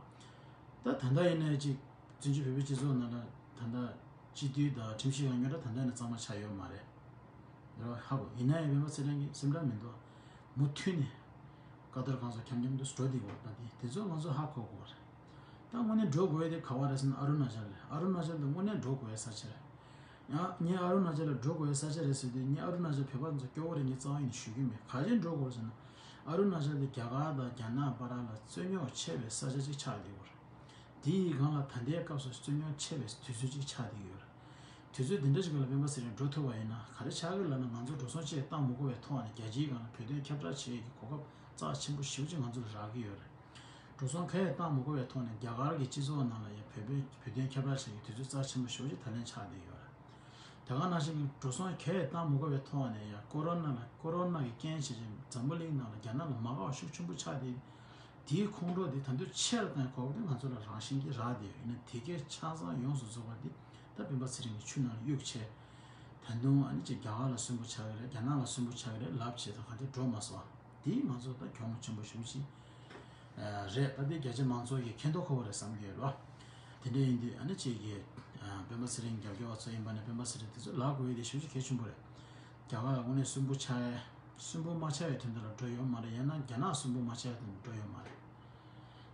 ད་ད་ལྟ་ཡིན་ནའི་ཅིག་བཙན་བྱོལ་བོད་པའི་སྤྱི་ཚོགས་ནང་ལ་ད་ལྟ་སྤྱི་འཐུས་དང་ཁྲིམས་ཞིབ་ཡང་སྙོར་ད་ད་ལྟ་ཡིན་ན་གཙང་མ་ཆགས་ཡོད་མ་རེད། རེད་བ། ཧ་གོ། ཡིན་ན་ཡང་སྤེན་པ་ཚེ་རིང་གི་སེམས་ཁྲལ་མི་འདུག་མུ་མཐུད་ནས་བཀའ་བསྡུར་ཁང་སོགས་འཁྱམ་འཁྱམ་དུ་འགྲོ་བསྡད་ཡོད། ད་དེ་དེ་ཚོ་ང་ཚོ་ཧ་གོ་དགོས་རེད། ད་དངོས་གནས་འགྲོ་དགོས་ཡ་དེ་ག་བ་རེད་ཟེར་ན་ཨ་རུ་ན་ཅལ་རེད། ཨ་རུ་ན་ཅལ་དུ་དངོས་གནས་འགྲོ་དགོས་ཡ་ས་ཆ་རེད། ཡང་ངས་ཨ་རུ་ན་ཅལ་ལ་འགྲོ་དགོས་ཡ་ས་ཆ་རེད་ཟེར་དུས་ངས་ཨ་རུ་ན་ཅལ་བོད་པ་ཚོ་སྐྱོ་བོ་རེད། ངས་རྩ་བ་ཡིན་ནས་ཞུ་གི་མེད། ག་རེ་འགྲོ་དགོས་རེད་ཟེར་ན་ཨ་རུ་ན་ཅལ་དེ་རྒྱ་གར་དང་རྒྱ་ནག་བར་ལ་རྩོད་རྙོག་ཆེ་བའི་ས་ཆ་ཅིག་ཆགས་བསྡད་ཡོད་རེད། དེའི་སྒང་ལ་ད་ལྟའི་སྐབས་སུ་རྩོད་རྙོག་ཆེ་བའི་དུས་ཚོད་ཅིག་ཆགས་བསྡད་ཡོད་རེད། དུས་ཚོད་འདི་འདྲ་ཞིག་ལ་སྤེན་པ་ཚེ་རིང་འགྲོ་ཐུབ་པ་ཡིན་ན་ག་རེ་ཆགས་ཀྱི་ལབ་ན། ང་ཚོ་འགྲོ་སོང་ཆེད་བཏང་མི་དགོས་པའི་ཐོག་ནས་རྒྱལ་སྤྱིའི་སྒང་ལ་བོད་དོན་ཁྱབ་བསྒྲགས་བྱེད་ཡས་ཀྱི་གོ་སྐབས་རྩ་ཆེན་པོ་ཞེ་པོ་ཅིག་ང་ཚོ་ལ་རག་གི་ཡོད་རེད། འགྲོ་སོང་གང་ཡང་བཏང་མི་དགོས་པའི་ཐོག་ནས་རྒྱ་གར་གྱི་སྤྱི་ཚོགས་ནང་ལ་ཡང་བོད་པའི་བོད་དོན་ཁྱབ་བསྒྲགས་བྱེད་ཀྱི་དུས་ཚོད་རྩ་ཆེན་པོ་ཞེ་པོ་ཅིག་ད་ལན་ཆགས་བསྡད་ཡོད་རེད། དེ་ག་ནང་བཞིན་གྱི་འགྲོ་སོང་གང་ཡང་བཏང་མི་དགོས་པའི་ཐོག་ནས་ཡང་ཀོ་རོ་ན་ལ་ཀོ་རོ་ན་གི་རྐྱེན་བྱས་ཀྱི་འཛམ་བུ་གླིང་ནང་ལ་རྒྱ་ནག་ལ་མ་དགའ་བ་ཤུགས་ཆེན་པོ་ཆགས་ཏེ། དེའི་ཁོང་ཁྲོ་དེ་ད་དུང་ཆེ་རུ་གཏོང་གོ་སྐབས་དེ་ང་ཚོ་ལ་རང་བཞིན་གྱིས་རག་བསྡད་ཡོད། ཡིན་ན་དེ་གའི་ཆ་ཚང་ཡོངས་སུ་རྫོགས་པ་དེ་ད་སྤེན་པ་ཚེ་རིང་གི་ཆུ་ནང་ལ་གཡུགས་བྱས། ད་དུང་ཨ་ནི་ཅིག་རྒྱ་གར་ལ་སུན་པོ་ཆགས་ཀྱི་རེད། རྒྱ་ནག་ལ་སུན་པོ་ཆགས་ཀྱི་རེད་ལབ་བྱས་ད་ག་དེ་འགྲོ་མ་སོང་། དེ་ང་ཚོ་ད་གྱོང་ཆེན་པོ་ཞེ་པོ་ཅིག་རེད། ད་དེ་རྒྱ་ཆེ་མང་ཚོགས་ཀྱིས་མཁྱེན་རྟོགས་དགོས་པ་རེད་བསམ་གྱི་ཡོད་ལ། དེ་འདྲ་ཡིན་དུས་ཨ་ནི་ཅིག་གིས་སྤེན་པ་ཚེ་རིང་རྒྱབ་སྐྱོར་བ་ཚོ་ཡིན་པ་ནས་སྤེན་པ་ཚེ་རིང་དེ་ཚོ་ལབ་དགོས་ཡས་དེ་ཞེ་པོ་ཅིག་གལ་ཆེན་པོ་རེད། རྒྱ་གར་ལ་དངོས་གནས་སུན་པོ་ཆགས་ཡས། སུན་པོ་མ་ཆགས་ཡས་དོན་དག་ལ་འགྲོ་ཡོད་མ་རེད། ཡང་ན་རྒྱ་ནག་སུན་པོ་མ་ཆགས་ཡས་དོན་དག་འགྲོ་ཡོད་མ་རེད།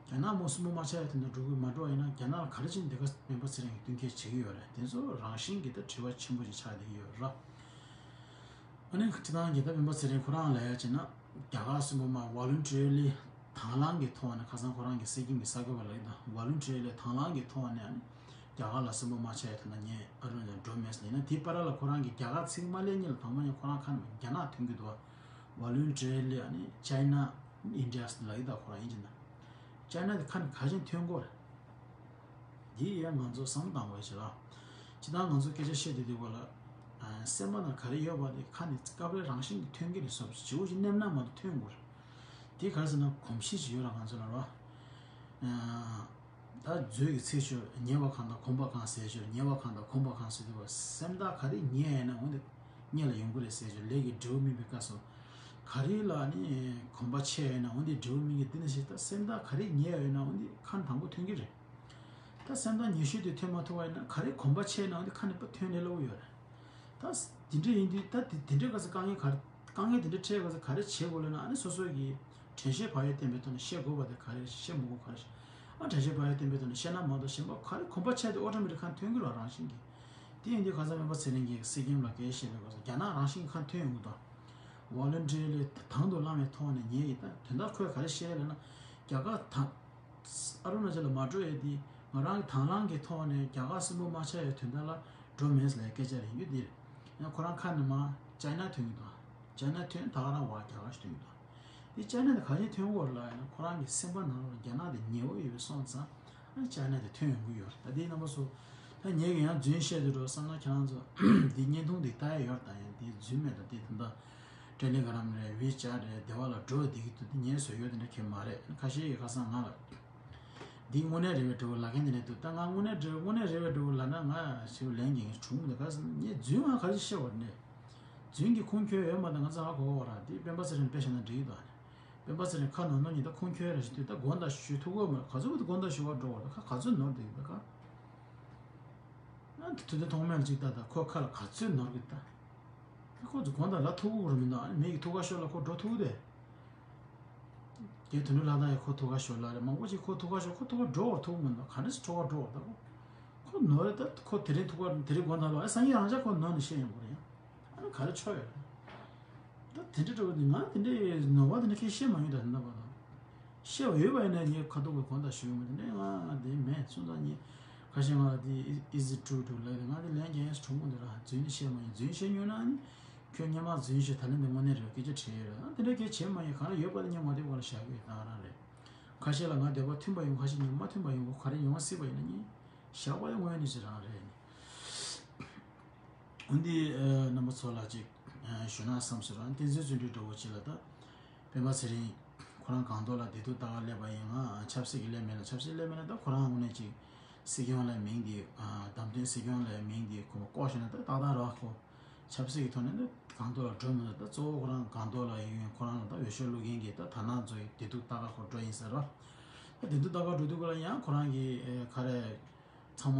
རྒྱ་ནག་མོ་སུན་པོ་མ་ཆགས་ཡས་དོན་དག་འགྲོ་གི་མ་འགྲོ་ཡིན་ན་རྒྱ་ནག་ལ་ག་རེ་བྱས་ནས་འདི་ག་སྤེན་པ་ཚེ་རིང་གིས་མཐུན་རྐྱེན་བྱེད་ཀྱི་ཡོད་རེད། དེ་ཚོ་རང་བཞིན་གྱིས་ད་དྲི་བ་ཆེན་པོ་ཞིག་ཆགས་བསྡད་ཀྱི་ཡོད་རེད། ཨ་ནི་སྤྱི་བཏང་གི་ད་སྤེན་པ་ཚེ་རིང་ཁོ་རང་ལ་ཡ་བྱས་ན་རྒྱ་གར་སུན་པོ་མ་ཝོ་ལུན་ཊི་རི་ལི་དང་བླངས་ཀྱི་ཐོག་ནས་ཁ་སང་ཁོ་རང་གི་སྲིད་སྐྱོང་གི་གསར་འགོད་པ་ལ་ཡིན་ད་ཝོ་ལུན་ཊི་རི་ལི་དང་བླངས་ཀྱི་ཐོག་ནས་ཨ་ནི་རྒྱ་གར་ལ་སུན་པོ་མ་ཆགས་ཡས་དོན་དག་ངས་ཨ་རུ་ནས་འགྲོ་མེད་ཟེར་ཡིན་ན། དེའི་བར་ལ་ཁོ་རང་གིས་རྒྱ་གར་ཚིག་མ་སླེབས་སྔོན་ལ་དང་པོ་ཉིད་ཁོ་རང་ཁ་ནས་རྒྱ་ནག་ཐོན་གྱི་འདུག་བ། ཝོ་ལུན་ཊི་རི་ལི་ཨ་ནི་ཅའི་ན་ཨིན་ཌི་ཡ་ལབ་ཡི་ད་ཁོ་རང་ཡིན་གྱི་ན། ཅའི་ན་དེ་ཁ་ནས་ག་བྱས་ཐོན་གོ་རེད། འདི་ཡང་ང་ཚོ་བསམ་བློ་བཏང་དགོས་ཡ་ཞིག་རེད། སྤྱིར་བཏང་ང་ཚོ་སྐད་ཆ་བཤད་དུས་དུས་སྐོར་ལ། ཨ། སེམས་པ་ནང་ག་རེ་ཡོད་པ་དེ་ཁ་ནས་སྐབས་རེ་རང་བཞིན་གྱིས་ཐོན་གྱི་རེད། སོབ་སོབ་བྱིའུ་ཞིག་མནན་ན་མ་གཏོགས་ཐོན་དགོས་རེད། དེ་ག་རེ་ཟེར་ན་གོམས་གཤིས་ཤིག་ཡོད་ར་ང་ཚོ་ལ་རོ། ཨ། ད་མཛོད་ཀྱི་ཚིག་ཤོད་ཉེ་བ་གང་དང་གོམས་པ་གང་ཟེར་ཤོད་ཉེ་བ་གང་དང་གོམས་པ་གང་ཟེར་དུས་སེམས་ཐག་ག་རེ་ཉེ་ཡོད་ན་འོན་ཏེ་སྔོན་ལ་ཡོང་གི་རེད་ཟེར་ཞོར་ལས་ཀྱི་འབྲས་བུ་སྨིན་པའི་སྐབས་སུ། ག་རེ་ལ་ནི་གོམས་པ་ཆེ་ཡོད་ན་འོན་ཏེ་འབྲས་བུ་སྨིན་གྱི། འདི་ནི་ཞིག་ད་སེམས་ཐག་ག་རེ་ཉེ་ཡོད་ན་འོན་ཏེ་ཁ་ནས་དང་པོ་ཐོན་གྱི་རེད། ད་སེམས་ཐག་ཉེ་ཤོས་དེ་ཐོན་མ་ཐུབ་པ་ཡིན་ན་ག་རེ་གོམས་པ་ཆེ་ན་འོན་ཏེ་ཁ་ནས་ཕར་ཐོན་ལེ་སླ་པོ་ཡོད་རེད། ད་དེ་འདྲ་ཡིན་དུས་ད་དེ་དེ་འདྲའི་སྐབས་སུ་དཀའ་ངལ་ག་རེ་དཀའ་ངལ་དེ་འདྲ་འཕྲད་སྐབས་སུ་ག་རེ་བྱེད་དགོས་ལབ་ན་ཨ་ནི་སོ་སོ་གི་དྲན་ཤེས་བག་ཡོད་བསྟེན་པའི་ཐོག་ནས་བཤད་དགོས་པ་དེ་ག་རེ་བཤད་མི་དགོས་ག་རེ་ཨ་དྲན་ཤེས་བག་ཡོད་བསྟེན་པའི་ཐོག་ནས་བཤད་ན་མ་གཏོགས་གཞན་པ་ག་རེ་གོམས་པ་ཆེ་དེ་ཨོ་ཊོ་མེ་ཊིག་ཁ་ཐོན་གི་རེད་རང་བཞིན་གྱིས། དེ་ཡིན་དུས་ཁ་སང་སྤེན་པ་ཚེ་རིང་གིས་སྲིད་སྐྱོང་ལ་སྐད་བཤད་པའི་སྐབས་སུ་རྒྱ་ནག་རང་བཞིན་ཁ་ཐོན་ཡོང་གི་འདུག་ཝོ་ལུན་ཊི་རི་ལི་དང་དུ་བླངས་པའི་ཐོག་ནས་ཉེ་ཡི་ད་དོན་དག་ཁོས་ག་རེ་བཤད་ལབ་ན་རྒྱ་གར་དང་། ཨ་རུ་ན་ཅལ་ལ་མ་འགྲོ་ཡས་དེ་ང་རང་གི་དང་བླངས་ཀྱི་ཐོག་ནས་རྒྱ་གར་སུན་པོ་མ་ཆགས་ཡས་དོན་དག་ལ་འགྲོ་མེད་ཟེར་ལས་སྐད་ཆ་རེད་ཡོད་དེ་རེད། ཡང་ཁོ་རང་ཁ་ནས་མ་ཅའི་ན་ཐོན་གྱི་འདུག་ཅའི་ན་ཐོན་ད་ག་རང་བ་རྒྱ་གར་ཞིག་ཐོན་གྱི་འདུག་དེ་ཅའི་ན་དེ་ག་ནས་ཐོན་གོ་ལ་ཡིན་ན་ཁོ་རང་གི་སེམས་པ་ནང་ལ་རྒྱ་ནག་དེ་ཉེ་བོ་ཡོད་པའི་སོང་ཙང་ཨ་ཅའི་ན་དེ་ཐོན་ཡོང་གི་ཡོད་རེད། ད་དེའི་རྣམ་པ་ཚོ་ད་ངེད་ཀྱི་ཡང་རྫུན་བཤད་དུ་འགྲོ་བསམ་ན་ཁྱེད་རང་ཚོ་དེ་བརྙན་ཐུང་དེ་ལྟ་ཡ་ཡོད་རེད། ད་ཡང་དེ་རྫུན་མེད་ད་དེ་ད་ལྟ། ཊེ་ལི་གྷི་རམ་རེད། ཝི་ཅེཊ་རེད། དེ་བ་ལ་འགྲོ་བསྡད་ཀྱི་འདུག་དེ་ངས་བཟོས་ཡོད་དེ་འདྲ་གང་ཡང་མ་རེད། ཁ་ཤས་ཀྱིས་ཁ་སང་ང་ལ་ དེའི་དངོས་གནས་རེད་པས་འགྲོ་ལབ་མཁན་དེ་འདྲ་འདུག་ད་ང་དངོས་གནས་འགྲོ་དངོས་གནས་རེད་པས་འགྲོ་ལབ་ན་ང་ཞེ་པོ་ལན་རྒྱག་མཁན་བྱུང་མི་འདུག་ག་ཟེར་ན་ངས་རྫུན་ང་ག་ཚོད་བཤད་པ་རེད། རྫུན་གྱི་ཁུངས་འཁྱོལ་ཡོད་མ་རེད། ང་ཚོ་ཧ་གོ་བ་ར་དེ་སྤེན་པ་ཚེ་རིང་དཔེ་བཞག་ན་འགྲིག་གི་འདུག་སྤེན་པ་ཚེ་རིང་ཁ་ནོར་ནོར་ཉིད་ད་ཁུངས་འཁྱོལ་ར་ཞིག་དུས་ད་དགོངས་དག་ཞུ་ཐུབ་ཀྱི་མ་རེད། ག་ཚོད་བུ་ད་དགོངས་དག་ཞུ་བར་འགྲོ་བ་ར་ཁ་ག་ཚོད་ནོར་འདུག་ད་ག་ང་དུས་དེ་ཐོག་མེད་ལ་ཅིག་ལྟ་ད་ཁོ་ཁ་ལ་ག་ཚོད་ནོར་གི་ད། ཁོ་ཚོ་གོང་དང་ལ་ཐུག་གི་རེད་མི་འདུག་ཨ་ནི་མི་གི་ཐུག་ཁ་ཤོར་ལ་ཁོ་འགྲོ་ཐུབ་དེ། རྒན་དོན་གྲུབ་ལགས་དང་ཡང་ཁོ་ཐུག་ཁ་ཤོར་ལ་རེད། མང་པོ་ཅིག་ཁོ་ཐུག་ཁ་ཤོར་ཁོ་ཐུག་ཁ་འགྲོ་བར་ཐུག་མི་འདུག་ག་འདྲ་སེ་ཁྲོ་བ་འགྲོ་བར་ད་ཁོ། ཁོ་ནོར་རེད་ད་ཁོ་དེ་རིང་ཐུག་ཁ་དེ་རིང་གོང་དང་ལ་ཨ་སང་ཉིན་རང་ཅག་ཁོ་ནོར་ནས་ཤེས་ཡོང་གི་རེད་ཡང་། ཨ་ནི་ག་རེ་ཆོ་ཡོད་རེད། ད་དེ་འདྲ་འགྲོ་གི་འདུག་ང་དེ་འདྲའི་ནོར་བ་དེ་འདྲ་ཁས་བཤད་མ་ཡོང་ད་དེ་འདྲ་བ་དང་། བཤད་པ་ཡོད་པ་ཡིན་ན་ངས་ཁ་ཐུག་གི་དགོངས་དག་ཞུ་ཡོང་མ་དེ་འདྲའི་ང་དེ་མེད་སོང་ཙང་ངས་ཁ་ཤས་ང་ལ་དེ་is it true to ལབ་ང་དེ་ལན་རྒྱག་ཡས་གྲུང་མོ་འདི་ར་རྫུན་ནི་བཤད་མ་ཡིན། རྫུན་བཤད་ཉོན་ན་ནི་ཁྱོད་སྔོན་མ་རྫུན་བཤད་ད་ལན་འདི་དངོས་གནས་རེད་སྐད་ཆ་དྲིས་ཡོད་རེད། ཨ་དེ་འདྲ་སྐད་བྱེད་མ་ཡིན། གང་ལ་ཡོད་པ་དེ་སྔོན་མ་དེ་བ་ལ་བཞག་གི་ཡོད་ད་རང་རེད། ཁ་ཤས་ལ་ང་འདོད་པ་མཐུན་པ་ཡོང་ཁ་ཤས་ཉིན་མ་མཐུན་པ་ཡོང་གི་ག་རེ་ཡོང་སྲིད་པ་ཡིན་ན་ནི་བཞག་པ་དེ་དངོས་གནས་ཅི་རང་རེད་ནི། འོན་ཏེ་རྣམ་པ་ཚོ་ལ་ཅིག་ཞུ་ན་བསམ་ཟེར་བ་བསྟན་འཛིན་བརྩོན་འགྲུས་འདྲ་བོ་ཅིག་ལ་ད། སྤེན་པ་ཚེ་རིང་ཁོ་རང་སྒང་ཏོག་ལ་བདེ་སྡུག་ལྟ་ག་སླེབས་པ་ཡིན། ང་ཆབ་སྲིད་ཀྱི་སླེབས་མེད་ལ་ཆབ་སྲིད་སླེབས་མེད་ལ་ད་ཁོ་རང་དངོས་གནས་ཅིག་སྲིད་སྐྱོང་ལ་མིང་འདི་བདམས་ཐོན་སྲིད་སྐྱོང་ལ་མིང་འདི་ཁོ་མ་བཀོག་ཤེ་ན་ད་ཏག་ཏག་ར་ཁོ་ཆབ་སྲིད་ཀྱི་ཐོག་ནས་ད་སྒང་ཏོག་ལ་འགྲོ་མི་འདུག་ད་གཙོ་བོ་ཁོ་རང་སྒང་ཏོག་ལ་ཡོད་ཡོད་ཁོ་རང་ལ་ད་འོས་ཤོག་བླུག་མཁན་གྱི་ད་དར་ནག་ཚོ་ཡི་བདེ་སྡུག་ལྟ་ག་ཁོ་འགྲོ་ཡིན་ཟེར་རོ། ད་བདེ་སྡུག་ལྟ་ག་འགྲོ་དུས་སྐབས་ལ་ཡང་ཁོ་རང་གི་ག་རེ་ཚང་མ་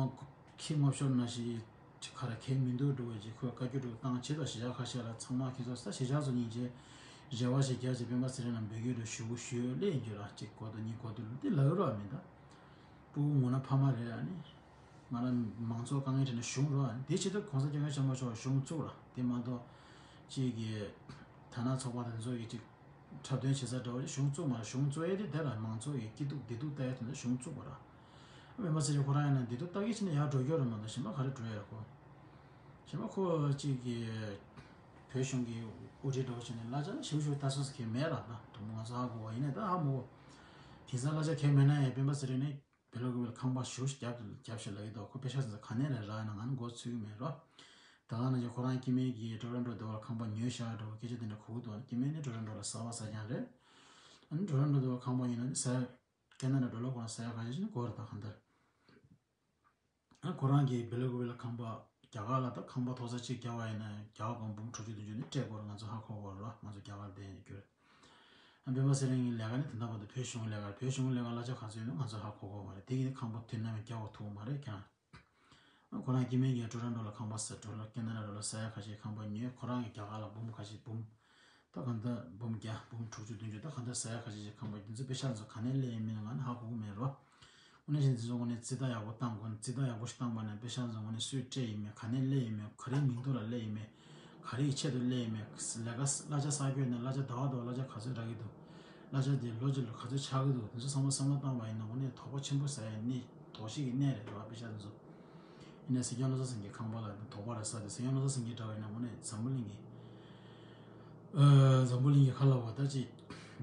ཁྱི་ངོ་ཤོར་ན་ཞིག་ཅིག་ག་རེ་གལ་མི་འདུག་འགྲོ་བའི་ཅིག་ཁོས་བཀའ་བཀྱོན་འགྲོ་བཏང་བྱེད་དོ་གཞིས་ཆགས་ཁ་ཤས་ལ་ཚང་མ་ཁྱེད་ཚོ་ས་གཞིས་ཆགས་ཚོ་སྙིང་རྗེ་རེ་བ་ཞིག་རྒྱབ་ཅིག་སྤེན་པ་ཚེ་རིང་ལ་འབོད་སྐུལ་འགྲོ་ཞུ་ཞུ་ལེ་ཡིན་རྒྱུ་ར་ཅིག་གོ་དོ་གཉིས་གོ་དོ་ལུ་དེ་ལབ་རོགས་མི་འདུག་སྤུ་གུ་ངུ་ན་ཕ་མ་རེད་ཨ་ནི། ང་རང་མང་ཚོགས་དཀའ་ངལ་འཕྲད་ན་གཞུང་རོགས་ཨ་ནི་དེ་བྱེད་དུས་གོང་ས་སྐྱབས་མགོན་ཆེན་པོ་མཆོག་གཞུང་བཙུགས་ར་དེ་མ་གཏོགས་ཅིག་གི་དར་ནག་ཚོགས་པ་དེ་ཚོ་གི་ཅིག་འཁྲབ་སྟོན་བྱེད་ས་འདྲ་བོ་ཞིག་གཞུང་བཙུགས་མ་རེད། གཞུང་བཙུགས་ཡས་དེ་དེ་ལ་མང་ཚོགས་ཀྱི་སྐྱིད་སྡུག་བདེ་སྡུག་ལྟ་ཡས་དེ་འདྲ་གཞུང་བཙུགས་པ་ར། སྤེན་པ་ཚེ་རིང་ཁོ་རང་ཡིན་ན་བདེ་སྡུག་ལྟ་གི་ཕྱིན་ན་ཡར་འགྲོ་རྒྱུ་རེད་མ་གཏོགས་གཞན་པ་ག་རེ་འགྲོ་ཡས་ཁོ། གཞན་པ་ཁོ་གཅིག་གི་བོད་གཞུང་གི་དབུ་ཁྲིད་འདྲ་བོ་བྱས་ནས་གླ་ཆ་ཞེ་པོ་ཞེ་པོ་ལྟ་སོ་སོ་གལ་མེད་ར་ན་དུ་མོ་ང་ཚོ་ཧ་གོ་བ་ཡིན་ནས་ད་ཧ་མོ་གོ། དེང་སང་གླ་ཆ་གལ་མེད་ན་ཡང་སྤེན་པ་ཚེ་རིང་ནི་བེ་ལོ་ཀུ་བེ་ལ་ཁང་པ་ཞེ་པོ་ཞིག་རྒྱབ་རྒྱབ་ཞིག་ལ་ཡོད་དོ། ཁོ་པེ་ཤ་ཚོ་ག་ནས་ལས་རག་ཡིན་ན་ང་ནི་མགོ་ཚོད་གི་མེད་རོ། ད་ག་ནང་བཞིན་ཁོ་རང་སྐྱེ་དམན་གྱི་ཊོ་རོན་ཊོ་དེ་བ་ལ་ཁང་པ་ཉོས་བཞག་འགྲོ་སྐད་ཆ་དེ་འདྲ་གོ་གི་འདུག་སྐྱེ་དམན་ནི་ཊོ་རོན་ཊོ་ལ་གསར་པ་གསར་རྐྱང་རེད། ཨ་ནི་ཊོ་རོན་ཊོ་དེ་བ་ཁང་པ་ཉོས་ན་ནི་གསར་ཡ་ཁེ་ན་ཌ་ཌོ་ལར་ཁོ་རང་གསར་ཡ་ག་ཞིག་ནི་སྒོ་ར་ད་གང་ལྟར། ཨ་ཁོ་རང་གིས་བེ་ལོ་ཀུ་བེ་ལ་ཁང་པ་རྒྱ་གར་ལ་ད་ཁང་པ་ཐོག་ས་གཅིག་རྒྱག་པ་ཡིན་ན་རྒྱ་གར་སྒོར་འབུམ་དྲུག་ཅུ་བདུན་ཅུ་ནི་སྤྲད་དགོས་རེད། ང་ཚོ་ཧ་གོ་དགོས་རེད་བ། ང་ཚོ་རྒྱ་གར་བསྡད་ཡོད་རྒྱུ་རེད། ཨ་སྤེན་པ་ཚེ་རིང་གི་ལས་ཀ་ནི་དེ་འདྲ་བར་དུ་བོད་གཞུང་གི་ལས་ཀ་རེད། བོད་གཞུང་གི་ལས་ཀ་གླ་ཆ་ག་ཚོད་ཡོད་ན་ང་ཚོ་ཧ་གོ་དགོས་པ་རེད། དེ་གི་ནི་ཁང་པ་དུས་ནམ་ཡང་རྒྱག་པ་ཐུབ་མ་རེད་ཁྱེད་རང་། ཨ་ཁོ་རང་སྐྱེ་དམན་གྱི་ཊོ་རོན་ཊོ་ལ་ཁང་པ་ཟེར་ཊོ་རོན་ཊོ་ལ་ཁེ་ན་ཌ་ཌོ་ལར་གསར་ཡ་ཁ་ཤས་ཁང་པ་ཉོས། ཁོ་རང་གིས་རྒྱ་གར་ལ་འབུམ་ཁ་ཤས་འབུམ། ད་གང་ལྟར་འབུམ་བརྒྱ་འབུམ་དྲུག་ཅུ་བདུན་ཅུ་ད་གང་ལྟར་ཟ་ཡ་ཁ་ཤས་ཤིག་ཁང་པ་འདི་ཚོ་པེ་ཤག་ཚོ་ག་ནས་སླེབས་ཡིན་མིན་ང་ནི་ཧ་གོ་གི་མེད་རོ། དངོས་གནས་བཞིན་འདི་ཚོ་དངོས་གནས་རྩིས་ལྟ་ཡག་པོ་བཏང་དགོས། རྩིས་ལྟ་ཡག་པོ་ཞིག་བཏང་པ་ནས་པེ་ཤག་ཚོ་དངོས་གནས་སུས་སྤྲད་ཡིན་མིན་ག་ནས་སླེབས་ཡིན་མིན་ག་རེའི་མིང་ཐོག་ལ་སླེབས་ཡིན་མིན་ག་རེའི་ཆེད་དུ་སླེབས་ཡིན་མིན་ལས་ཀ་གླ་ཆ་བསགས་རྒྱུ་ཡིན་ན་གླ་ཆ་ཟླ་བ་ཟླ་བ་གླ་ཆ་ག་ཚོད་རག་གི་འདུག་གླ་ཆ་དེ་ལོ་གཅིག་ལ་ག་ཚོད་ཆགས་ཀྱི་འདུག་དེ་ཚོ་ཚང་མ་བསམ་བློ་བཏང་བ་ཡིན་ན་དངོས་གནས་དོགས་པ་ཆེན་པོ་ཟ་ཡ་གནས་དོགས་གཞི་གི་གནས་རེད་རོ་པེ་ཤག་དེ་ཚོ། ཡིན་ནའི་སྲིད་སྐྱོང་བློ་བཟང་སེང་གེའི་ཁང་པ་ལ་དོགས་པ་རེ་ཟ་སྟེ་སྲིད་སྐྱོང་བློ་བཟང་སེང་གེ་འདྲ་བ་ཡིན་ན་དངོས་གནས་འཛམ་བུ་གླིང་གི་ཨ་འཛམ་བུ་གླིང་གི་ཁ་ལ་བ་ད་ཅིག་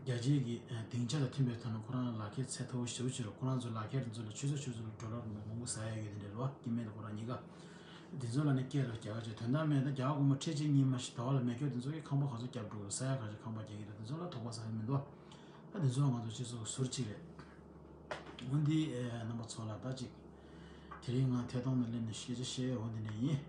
རྒྱ་ཆེའི་གི་ཨ་སྡིངས་ཆ་དང་མཐུན་པའི་ཐོག་ནས་ཁོ་རང་ལ་ལག་ཁྱེར་ཚད་མཐོ་བོ་ཞེ་པོ་ཅིག་རེད། ཁོ་རང་ཚོ་ལག་ཁྱེར་དེ་ཚོ་ལ་ཆུ་ཚོད་ཆུ་ཚོད་ལ་ཌོ་ལར་མང་པོ་ཟ་ཡ་ཡོད་དེ་འདྲ་རེད་བ། སྐྱེ་དམན་དང་ཁོ་རང་གཉིས་ཀ་དེ་ཚོ་ལ་ནི་སྐད་རེ་རྒྱག་ག་བྱས་དོན་དག་མེད་ད་རྒྱ་གར་སྒོར་མོ་ཁྲི་གཅིག་གཉིས་མ་ཞིག་ཟླ་བ་ལ་མེ་སྒྱོགས་དེ་ཚོ་གི་ཁང་པ་ག་ཚོད་བརྒྱབ་འགྲོ་གི་ཟ་ཡ་ག་ཚོད་ཁང་པ་རྒྱག་གི་འདུག་དེ་ཚོ་ལ་དོགས་པ་ཟ་ཡ་མི་འདུག་ད་དེ་ཚོ་ང་ཚོ་སྤྱི་ཚོགས་ཟུར་གཅིག་རེད། འོན་ཏེ་ཨེ་རྣམ་པ་ཚོ་ལ་ད་ཅིག་དེ་རིང་ང་ཐད་གཏོང་ནང་སླེབས་ནས་སྐད་ཆ་བཤད་འོ་འདི་འདྲ་ཡིན།